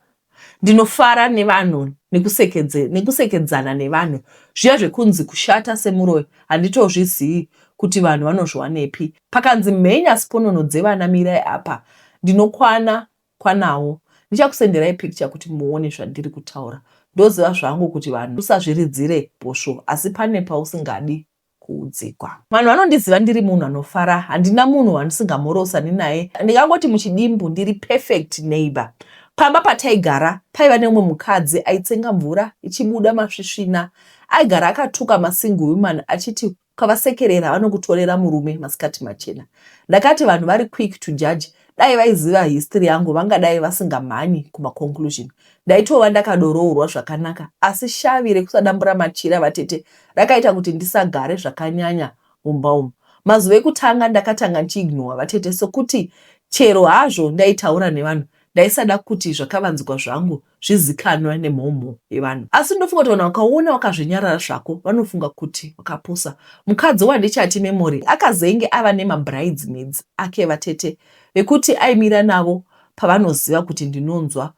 Ndinofara nevanhu, nekusekedzana nevanhu. Zviya zvekunzi kushata semuroyi, handitozvizivi kuti vanhu vanozviwanepi. Pakanzi mhenya siponono dzevana, mirai apa, ndinokwana kwanawo. Ndichakusenderai picture kuti muone zvandiri kutaura. Ndoziva zvangu kuti vanhu usazviridzire bhosvo, asi pane pausingadi kuudzikwa. Vanhu vanondiziva ndiri munhu anofara. Handina munhu wandisingamhorosani naye. Ndingangoti muchidimbu ndiri perfect neighbor. Pamba pataigara paiva neumwe mukadzi aitsenga mvura ichibuda masvisvina. Aigara akatuka masingle woman achiti ukavasekerera vanokutorera murume masikati machena. Ndakati vanhu vari quick to judge. Dai vaiziva history yangu, vangadai vasingamhanyi kumaconclusion. Ndaitova ndakadoroorwa zvakanaka, asi shavi rekusadambura machira, vatete, rakaita kuti ndisagare zvakanyanya mumba umu. Mazuva ekutanga ndakatanga ndichiignora, vatete, sokuti chero hazvo ndaitaura nevanhu, ndaisada kuti zvakavanzikwa zvangu zvizikanwe nemhomho yevanhu. Asi ndofunga kuti vanhu vakaona wakazvinyarara zvako, vanofunga kuti wakapusa. Mukadzi wandichati Memory akazenge ava nemabridesmaids ake, vatete, vekuti aimira navo pavanoziva kuti ndinonzwa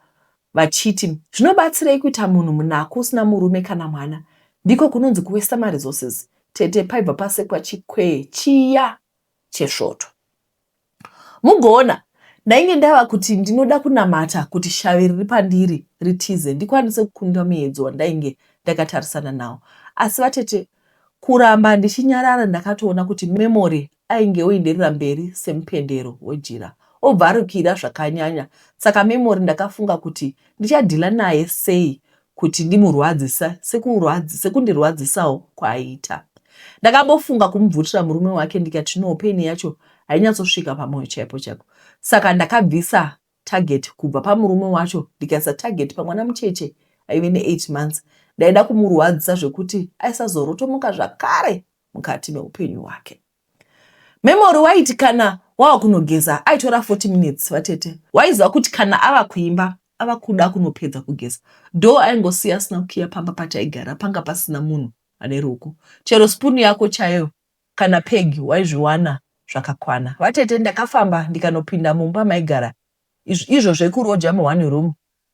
vachiti, "Zvinobatsirei kuita munhu munaku usina murume kana mwana? Ndiko kunonzi kuwesta maresources." Tete, paibva pasekwa chikwee chiya chesvoto. Mugoona, ndainge ndava kuti ndinoda kunamata kuti shavi riri pandiri ritize, ndikwanise kukunda muedzo wandainge ndakatarisana nawo. Asi vatete, kuramba ndichinyarara, ndakatoona kuti Memory ainge oenderera mberi semupendero wejira, obvarukira zvakanyanya. Saka Memory ndakafunga kuti ndichadhila naye sei kuti ndimurwadzisa sekundirwadzisawo kwaaiita. Ndakambofunga kumubvutira murume wake, ndikati no, pain yacho hainyatsosvika pamwoyo chaipo chaipo. Saka ndakabvisa target kubva pamurume wacho, ndikaisa target pamwana mucheche aive ne8 months. Ndaida kumurwadzisa zvekuti aisazorotomoka zvakare mukati meupenyu hwake. Memory waiti kana wava kunogeza aitora 40 minutes. Vatete, waiziva kuti kana ava kuimba, ava kuda kunopedza kugeza, door aingosiya asina kukiya. Pamba pataigara panga pasina munhu ane ruoko. Chero spuni yako chaiyo kana peg waizviwana zvakakwana. Vatete, ndakafamba ndikanopinda mumba maigara izvo zvekuroja muone room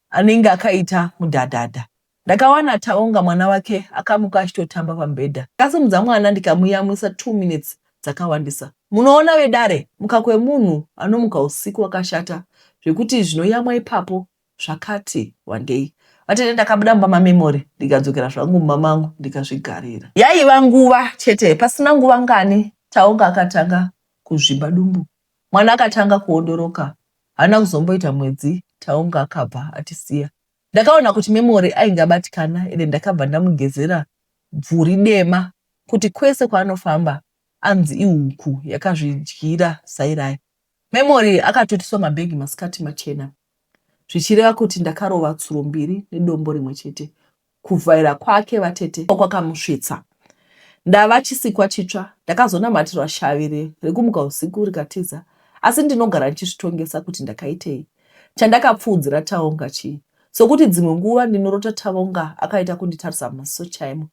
anenge akaita mudhadhadha. Ndakawana Taonga mwana wake akamuka achitotamba pamubhedha. Ndakasimudza mwana ndikamuyamwisa. 2 minutes dzakawandisa. Munoona vedare, muka kwemunhu anomuka usiku wakashata zvekuti zvinoyamwa ipapo zvakati wandei. Vatete, ndakabuda mumba maMemory, ndikadzokera zvangu mumba mangu, ndikazvigarira. Yaiva nguva chete, pasina nguva ngani, Taonga akatanga kuzvimba dumbu. Mwana akatanga kuondoroka. Haana kuzomboita mwedzi, Taonga akabva atisiya. Ndakaona kuti Memory ainge abatikana, ende ndakabva ndamugezera bvuri dema kuti kwese kwaanofamba anzi ihuku yakazvidyira zai rayo. Memory akatotiswa mabhegi masikati machena, zvichireva kuti ndakarova tsuro mbiri nedombo rimwe chete. Kuvhaira kwake, vatete, kwakamusvitsa ndava chisikwa chitsva. Ndakazonamatirwa shavi rekumuka usiku rikatiza, asi ndinogara ndichizvitongesa kuti ndakaitei. Chandakapfuudzira Taonga chii? Sokuti dzimwe nguva ndinorota Tavonga akaita kunditarisa mumaziso chaimo.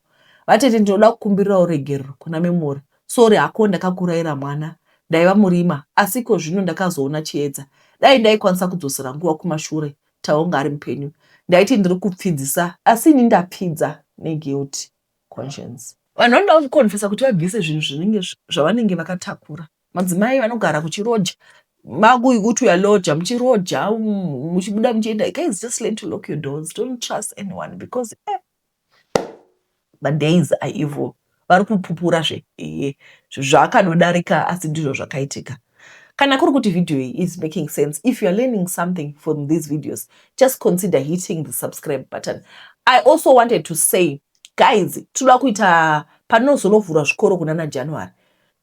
Vatete, ndinoda kukumbirirawo regerero kuna Memory. Sorry hako, ndakakurayira mwana. Ndaiva murima, asi iko zvino ndakazoona chiedza. Dai ndaikwanisa kudzosera nguva kumashure Taonga ari mupenyu, ndaiti ndiri kupfidzisa, asi ini ndapfidza neguilt conscience. Vanhu vanoda kukonfesa kuti vabvise zvinhu zvinenge zvavanenge vakatakura. Madzimai vanogara kuchiroja, makuti uyaloja, muchiroja, muchibuda, muchienda. Guys, just learn to lock your doors. Don't trust anyone because the days are evil. Vari kupupura zve zvaakanodarika, asi ndizvo zvakaitika. Kana kuri kuti video iyi is making sense, if you are learning something from these videos, just consider hitting the subscribe button. I also wanted to say, guys, tinoda kuita panozonovhurwa zvikoro kunana January.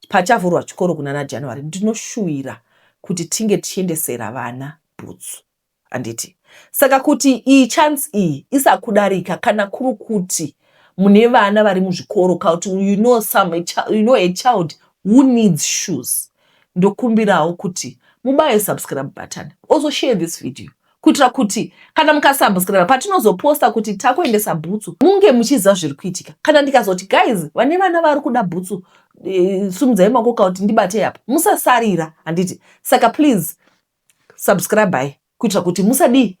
Pachavhurwa chikoro kunana January, ndinoshuwira kuti tinge tichiendesera vana bhutsu, handiti? Saka kuti iyi chance iyi isakudarika, kana kuri kuti mune vana vari muzvikoro, kuti you know a child who needs shoes, ndokumbirawo kuti mubaye subscribe button, also share this video, kuitira kuti kana mukasubscribe, patinozoposta kuti takuendesa bhutsu, munge muchiziva zviri kuitika. Kana ndikazoti, "Guys, vane vana vari kuda bhutsu, sumudzai maoko," kuti ndibatei apa, musasarira, handiti? Saka please subscribe kuitira kuti musadii,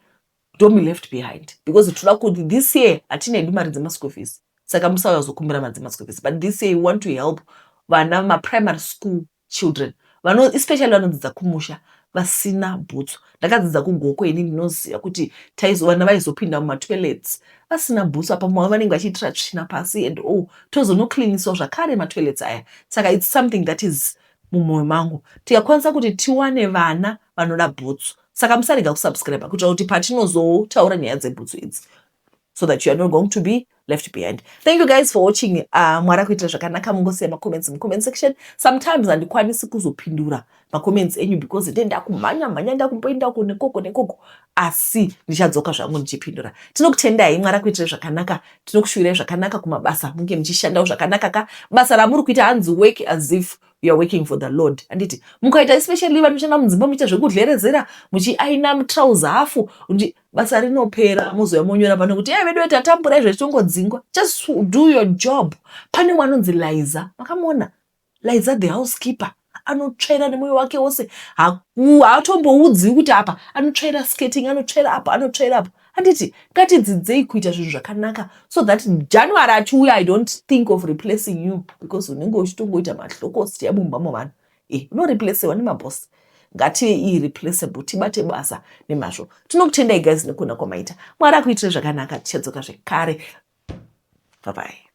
don't be left behind, because toda kuti this year hatinedu mari dzemaschool fees, saka musauya kuzokumbira mari dzemaschool fees. But this year we want to help vana, maprimary school children vano, especially vanodzidza kumusha vasina bhutsu. Ndakadzidza kuGokwe ini, ndinoziva kuti vana vaizopinda mumatoilets vasina bhutsu. Apa mava vanenge vachiitira tsvina pasi and all, tozonocleaniswa zvakare matoilets aya. Saka it's something that is mumwoyo mangu, tikakwanisa kuti tiwane vana vanoda bhutsu. Saka musarega kusubscribe kuitira kuti patinozotaura nyaya dzebhutsu idzi, so that you are not going to be left behind. Thank you guys for watching. Mwari akuitira zvakanaka. Mungosiya macomments mucomment section. Sometimes handikwanisi kuzopindura macomments enyu because nde ndakumhanya mhanya, ndakumboenda uko nekoko nekoko, asi ndichadzoka zvangu ndichipindura. Tinokutendai. Mwari akuitire zvakanaka. Tinokushuvirai zvakanaka kumabasa, munge muchishandawo zvakanaka ka. Basa ramuri kuita, hanzi work as if you are working for the Lord, handiti? Mukaita, especially vanoshanda mudzimba, muchiita zvekudlerezera, muchiaina trouser hafu, basa rinopera, muzouya monyora pano kuti, "E, vedu tatambura izvo, titongodzingwa." Just do your job. Pane mwanonzi Liza, makamuona Liza the housekeeper? Anotsvaira nemwoyo wake wose, haatomboudziwi kuti apa anotsvaira skirting, anotsvaira apa, anotsvaira apa, handiti? Ngatidzidzei kuita zvinhu zvakanaka so that January achiuya, I don't think of replacing you, because unenge uchitongoita mahlokosti yamumba muvanhu. E, unoreplacewa nemabhosi. Ngative irreplaceable, tibate basa nemazvo. Tinokutendai guys nekuona kwamaita. Mwari akuitire zvakanaka. Tichadzoka zvekare. Bye bye.